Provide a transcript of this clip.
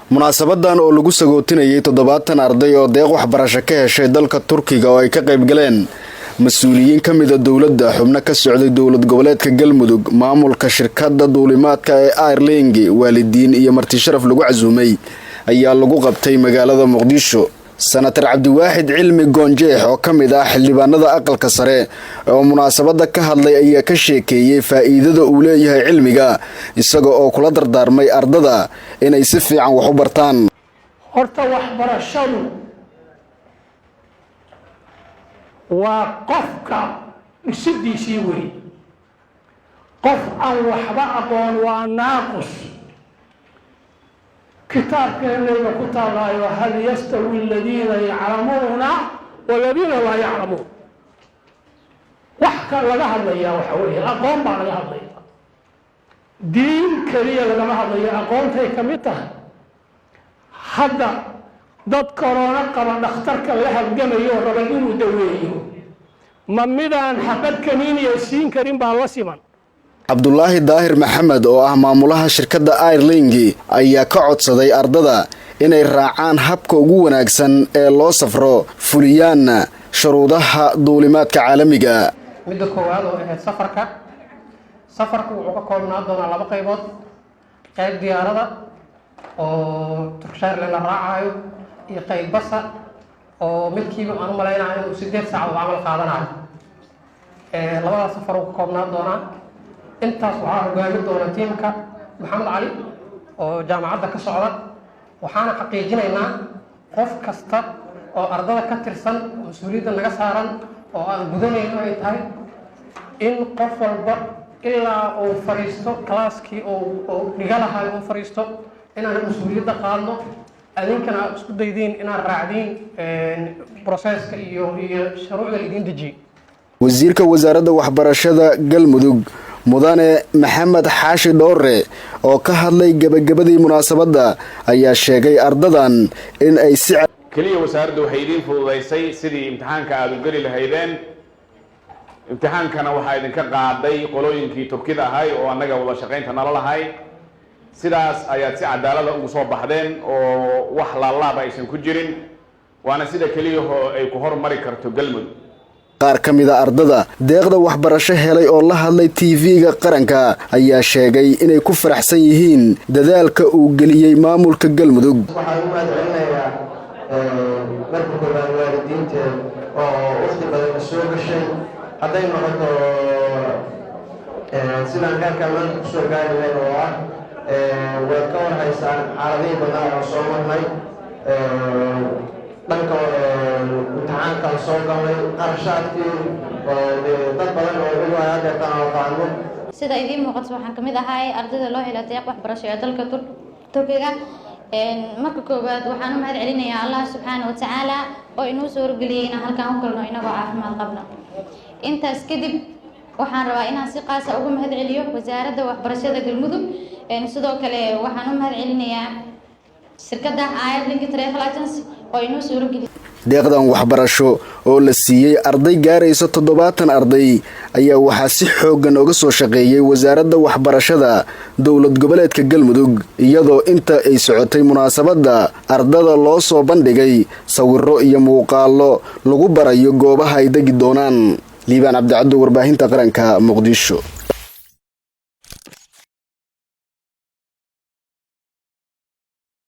Munaasabadan oo lagu sagootinayay 70 arday oo deeq waxbarasho ka heshay dalka Turkiga, oo ay ka qayb galeen mas-uuliyiin ka mida dowladda, xubno ka socday dowlad goboleedka Galmudug, maamulka shirkadda duulimaadka ee Airlink, waalidiin iyo marti sharaf lagu casuumay, ayaa lagu qabtay magaalada Muqdisho. Senator Cabdiwaaxid Cilmi Goonjeex, oo ka mid ah xildhibaanada Aqalka Sare, oo munaasabadda ka hadlay, ayaa ka sheekeeyey faa'iidada uu leeyahay cilmiga, isaga oo kula dardaarmay ardada inay si fiican wax u bartaan. Horta waxbarashadu waa qofka dhisidiisii weeye. Qof aan waxba aqoon waa naaqus. Kitaabkeennayba ku taallaayo: هل يستوي الذين يعلمون والذين لا يعلمون. Wax ka laga hadlayaa waxa weeye aqoon baa laga hadlaya, diin keliya lagama hadlayo, aqoontay ka mid tahay. Hadda dad korona qaba dhakhtarka la halgamayo oo raba inuu daweeyo, ma midaan xabad kaniiniya siin karin baa la siman? Cabdulaahi Daahir Maxamed, oo ah maamulaha shirkadda Airlink, ayaa ka codsaday ardada inay raacaan habka ugu wanaagsan ee loo safro, fuliyaanna shuruudaha duulimaadka caalamiga. Midda koowaad oo ahayd safarka, safarku wuxuu ka koobnaa doonaa laba qaybood: qayb diyaarada oo Turkish Airline la raacayo iyo qayb basa, oo midkiiba aan u malaynayo inuu 8 saacadood camal qaadanayo. Labadaas safar uu ka koobnaa doonaa. Intaas waxaa hogaami doona tiimka Maxamed Cali oo jaamacadda ka socda. Waxaana xaqiijinaynaa qof kasta oo ardada ka tirsan mas-uuliyadda naga saaran oo aan gudanayno ay tahay in qof walba ilaa uu fadhiisto classkii oo dhiga lahayo uu fadhiisto, inaan mas-uuliyadda qaadno, adinkana aad isku daydiin inaad raacdiin processka iyo shuruucda la idiin dejiyey. Wasiirka Wasaaradda Waxbarashada Galmudug, Mudane Maxamed Xaashi Dhoore, oo ka hadlay gebagabadii munaasabadda, ayaa sheegay ardadan in ay si Keliya wasaaraddu waxay idiin fududaysay sidii imtixaanka aada u geli lahaydeen. Imtixaankana waxaa idinka qaaday qolooyinkii Turkida ahay oo annaga wada shaqaynta nala lahay. Sidaas ayaad si cadaalada ugu soo baxdeen oo wax laalaaba aysan ku jirin, waana sida keliyahoo ay ku hormari karto Galmudug. Qaar ka mida ardada deeqda waxbarasho helay oo la hadlay TV-ga Qaranka ayaa sheegay inay ku faraxsan yihiin dadaalka uu geliyey maamulka Galmudug. Waxaan u mahad celinayaa marka koowaad waalidiinteed oo waqti badan soo gashay, hadday noqoto sidaan heerkaan maanta kusoo gaari lahayn, oo ah waad ka warhaysaan xaaladihii badnaa oo soo marnay, dhanka imtixaankaan soo galnay, qarashaadkii oo dad badan oo ugu hadeertaan oo qaano. Sida idiin muuqato, waxaan kamid ahay ardayda loo hela deeq waxbarasho ee dalka Turkiga. Marka koowaad waxaan u mahad celinayaa Allah subxaana watacaala oo inuu suurogeliyey inaan halkaan ku kulno inagoo caafimaad qabno. Intaas kadib, waxaan rabaa inaan si qaasa ugu mahad celiyo Wasaaradda Waxbarashada Galmudug. Sidoo kale waxaan u mahad celinayaa shirkadda Airlink Travel Agency oo inuu suurogeliyey. Deeqdan waxbarasho oo la siiyey arday gaaraysa 70 arday ayaa waxaa si xooggan uga soo shaqeeyey Wasaaradda Waxbarashada Dowlad Goboleedka Galmudug, iyadoo inta ay socotay munaasabadda ardada loo soo bandhigay sawiro iyo muuqaallo lagu barayo goobaha ay degi doonaan. Liibaan Cabdicaddo, Warbaahinta Qaranka, Muqdisho.